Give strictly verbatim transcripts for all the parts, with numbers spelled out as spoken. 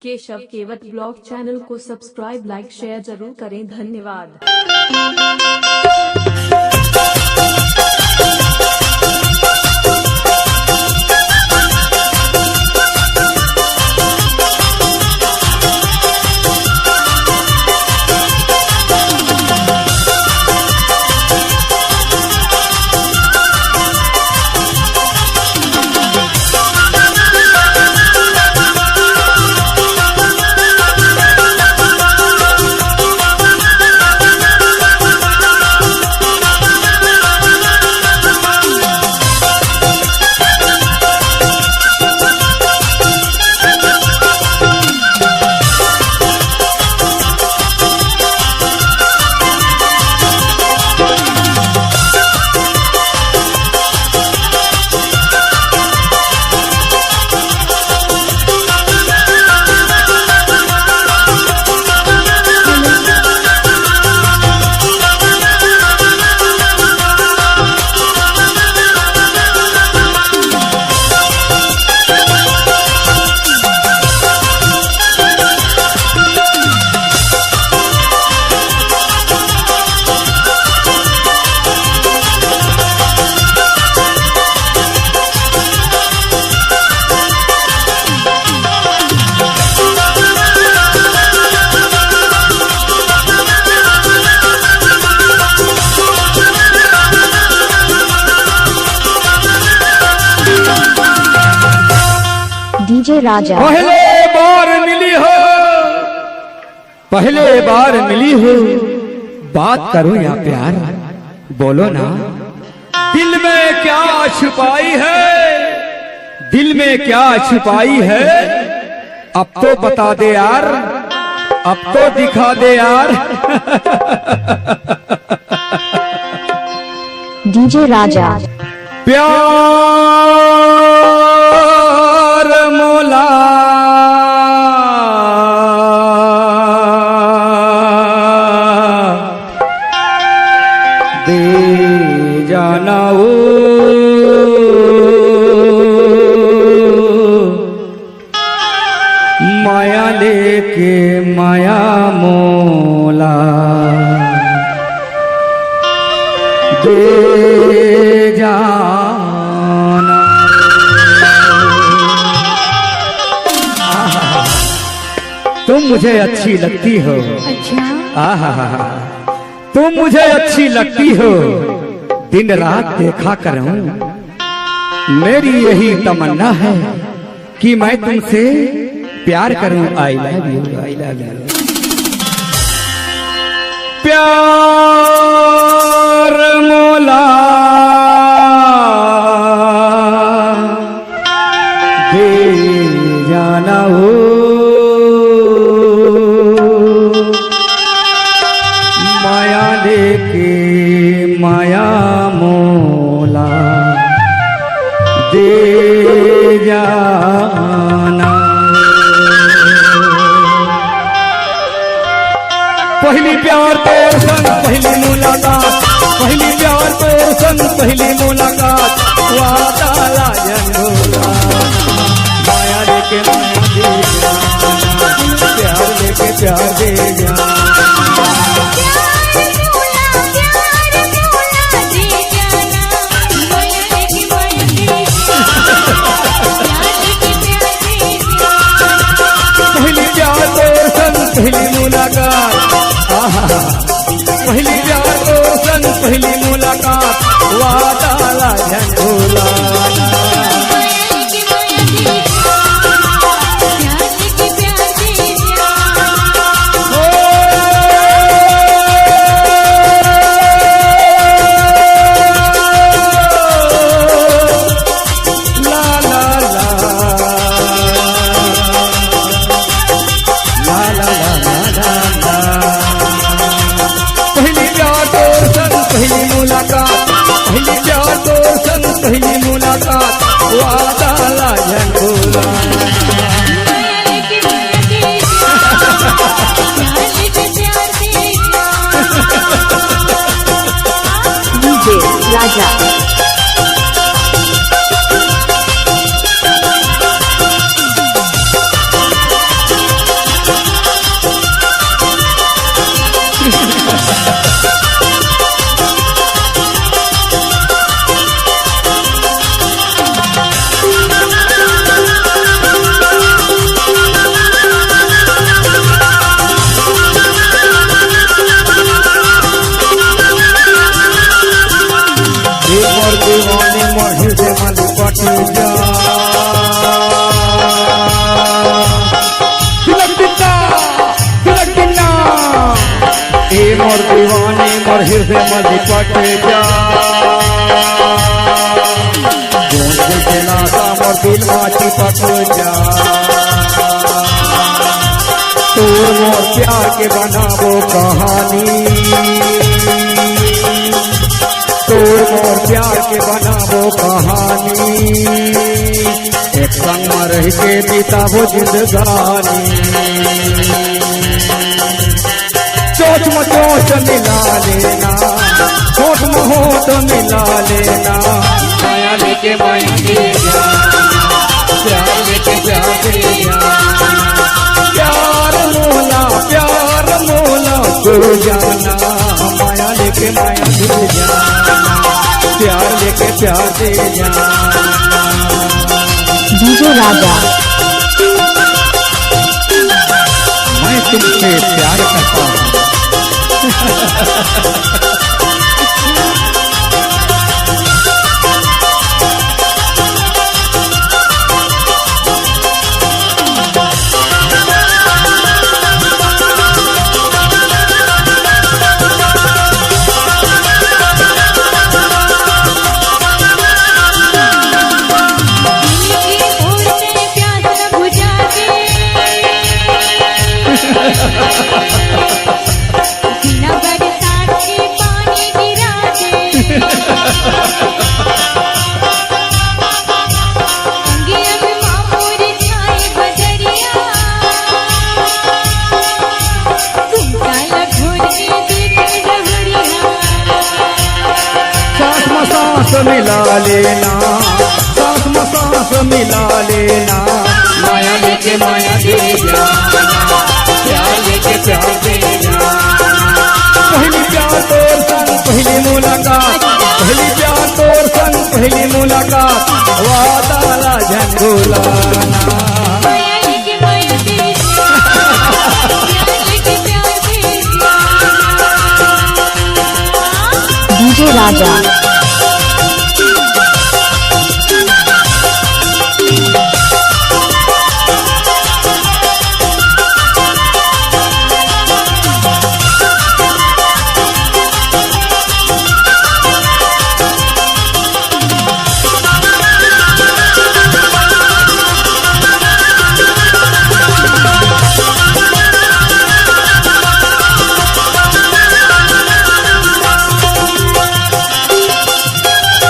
केशव केवट blog channel को subscribe, लाइक, share जरूर करें। धन्यवाद। डीजे राजा। पहले बार मिली हो, पहले बार मिली हो, बात करो या प्यार, बोलो ना। दिल में क्या छुपाई है, दिल में क्या छुपाई है, अब तो बता दे यार, अब तो दिखा दे यार। डीजे राजा। प्यार मोला दे जाना ओ, माया लेके माया मोला दे जाना। तुम मुझे अच्छी लगती हो। अच्छा। आहा, तुम मुझे अच्छी लगती हो, दिन रात देखा करूं, मेरी यही तमन्ना है कि मैं तुमसे प्यार करूं। I love you, I love you। प्यार मोला दे जाना हो, माया लेके माया मोला दे जाना। पहली प्यार तोर संग पहली मुलाकात, पहली प्यार तोर संग पहली मुलाकात, वादा ला जंगोला, माया लेके माया दे जाना, प्यार लेके प्यार दे जाना। पहली प्यार तोर संग पहली मुलाकात, आहा, पहली प्यार तोर संग पहली मुलाकात, वादा ला झन भूला। पहली प्यार तोर संग पहली मुलाकात, पहली प्यार तोर संग पहली मुलाकात, वादा ला झन भूला। डीजे राजा। प्रेम लिपट जा, जोन दिल के नाता मोर दिल मा चिपक जा। तोर मोर प्यार के बनाबो कहानी, तोर मोर प्यार के बनाबो कहानी, एक संग मा रह के बिताबो जिंदगानी। चोंच म चोंच मिला लेना, होंठ म होंठ मिला लेना। माया लेके माया दे जाना, प्यार लेके प्यार दे जाना। प्यार मोला, प्यार मोला दे जाना, माया लेके माया दे जाना, प्यार लेके प्यार दे जाना। डीजे राजा। मैं तुमसे प्यार करता हूँ। बिना बरसात के पानी गिरा दे। अंगे अंग मा मोर छाए बदरिया। घुमटा ला घोर के देखे डहरिया। सांस म सांस मिला लेना, सांस म सांस मिला लेना। माया लेके माया दे जाना, प्यार लेके प्यार दे जाना। पहली प्यार तोर संग पहली मुलाकात, पहली प्यार तोर संग पहली मुलाकात, वादा ला झन भुलाना। माया लेके माया दे जाना, प्यार लेके प्यार दे जाना। डीजे राजा।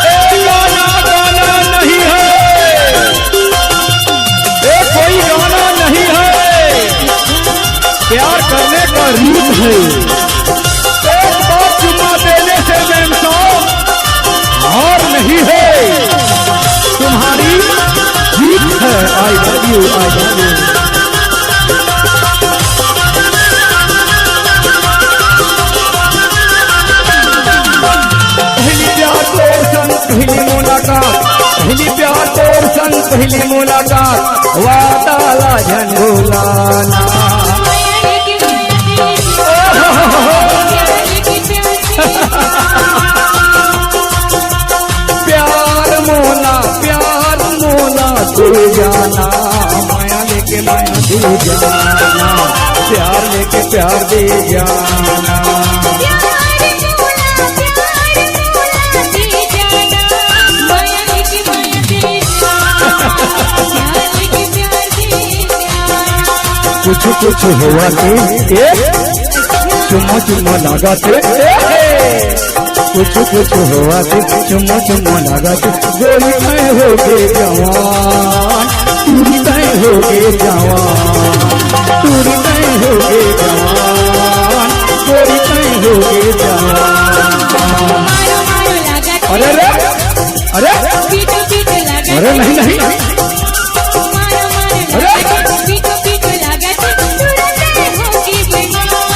ए गाना, गाना नहीं है, ये कोई गाना नहीं है, प्यार करने का रीत है। एक बार चुम्मा देने से मेम साहब हार नहीं है, तुम्हारी जीत है। I love you, I love you। पहली प्यार तोर संग पहली मुलाकात, पहली प्यार तोर संग पहली मुलाकात, वादा ला झन भुलाना। प्यार मोला, प्यार मोला दे जाना, माया लेके माया दे जाना, प्यार लेके प्यार दे जाना। प्यार मोला, प्यार मोला दे जाना, माया लेके माया दे जाना, प्यार लेके प्यार दे जाना। कुछ कुछ होवथे, ए, चुम्मा चुम्मा लागथे, ए। कुछ कुछ होवथे, चुम्मा चुम्मा लागथे, गोरी तैं होगे जवान, टूरी तैं होगे जवान, टूरी तैं होगे जवान, गोरी तैं होगे जवान। अरे रे, अरे, अरे नहीं, नहीं, अरे,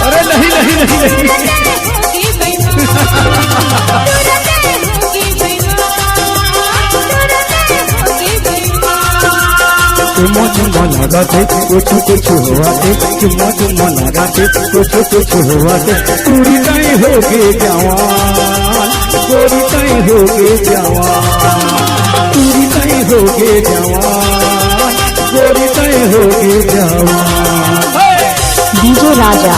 अरे नहीं, नहीं, नहीं, नहीं। चुम्मा चुम्मा लागथे, कुछ कुछ होवथे, चुम्मा चुम्मा लागथे, कुछ कुछ होवथे। टूरी तैं होगे जवान, गोरी तैं होगे जवान, टूरी तैं होगे जवान, गोरी तैं होगे जवान। डीजे राजा।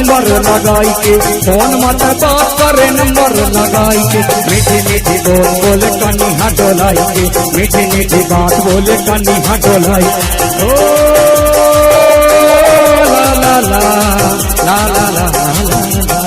नंबर लगाई के, फोन म त बात करे नंबर लगाई के, मीठी मीठी बोल बोल कनिहा डोलाई के, मीठी मीठी बात बोले कनिहा डोलाई। ओ ला ला ला, ला ला ला, ला ला ला।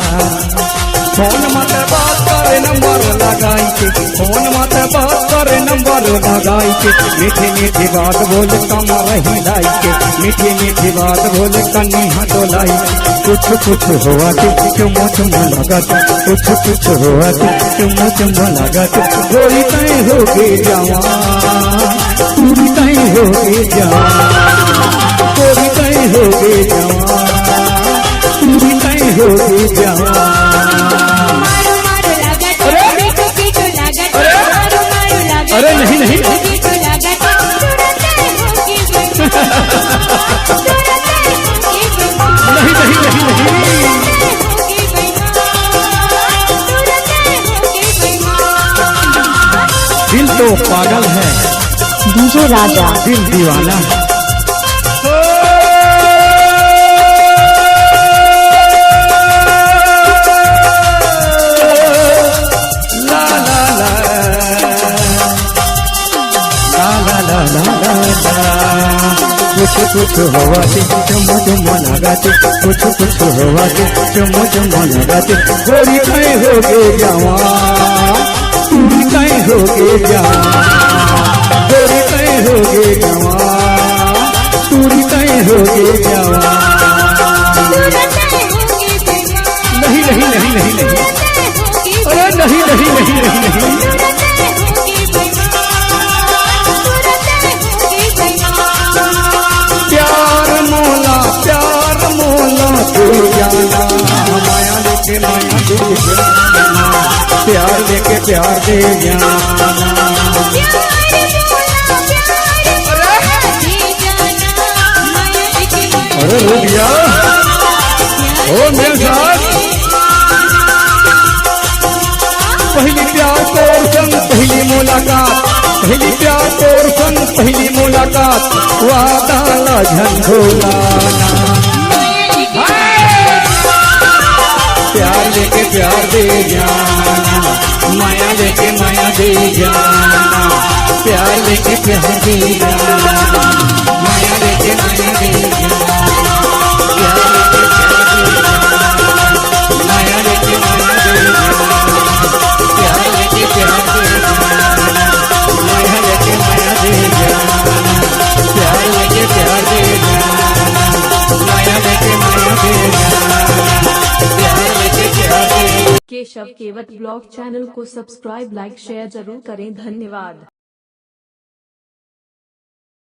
फोन म त बात करे नंबर लगाई के, फोन म त बात करे नंबर लगाई के, मीठी मीठी बात बोले कमर हिलाई के, मीठी मीठी बात बोले कनिहा डोलाई। कुछ कुछ होवत, चुम्मा चुम्मा लागत, कुछ कुछ होवत, चुम्मा चुम्मा लागत, गोरी तैं होगे जवान, गोरी तैं होगे जवान, गोरी तैं होगे जवान, गोरी तैं होगे जवान। मारो मारो लागत, अरे? पीछू पीछू लागत, अरे? मारो मारो लागत, अरे नहीं, नहीं। पीछू पीछू लागत, तुरंत होगी बेईमान। तुरंत होगी बेईमान। नहीं, नहीं, नहीं, नहीं। तुरंत होगी बेईमान। तुरंत होगी बेईमान। दिल तो पागल है। डीजे राजा। दिल दीवाना है। ला ला ला ला ला ला। कुछ कुछ होवत, चुम्मा चुम्मा लागत, कुछ कुछ होवत, चुम्मा चुम्मा लागत, गोरी तैं होगे जवान, गोरी तैं होगे जवान, गोरी तैं होगे जवान, गोरी तैं होगे जवान। नहीं, नहीं, नहीं, नहीं, नहीं। अरे नहीं, नहीं, नहीं, नहीं, नहीं। प्यार मोला, प्यार मोला दे जाना, माया लेके माया दे जाना, प्यार लेके प्यार दे जाना। अरे रुक जा, ओ मेरे साथ। पहली प्यार तोर संग पहली मुलाकात, पहली प्यार तोर संग पहली मुलाकात, वादा ला झन भूला। प्यार लेके प्यार दे जाना, माया लेके माया दे जाना, प्यार लेके प्यार दे जाना, माया लेके माया दे जाना, प्यार लेके प्यार दे जाना, माया लेके माया दे जाना, प्यार लेके प्यार दे जाना, माया लेके माया दे जाना, प्यार लेके प्यार दे जाना, माया लेके माया दे जाना, प्यार लेके प्यार दे जाना। केशव केवट ब्लॉग चैनल को सब्सक्राइब, लाइक, शेयर जरूर करें। धन्यवाद।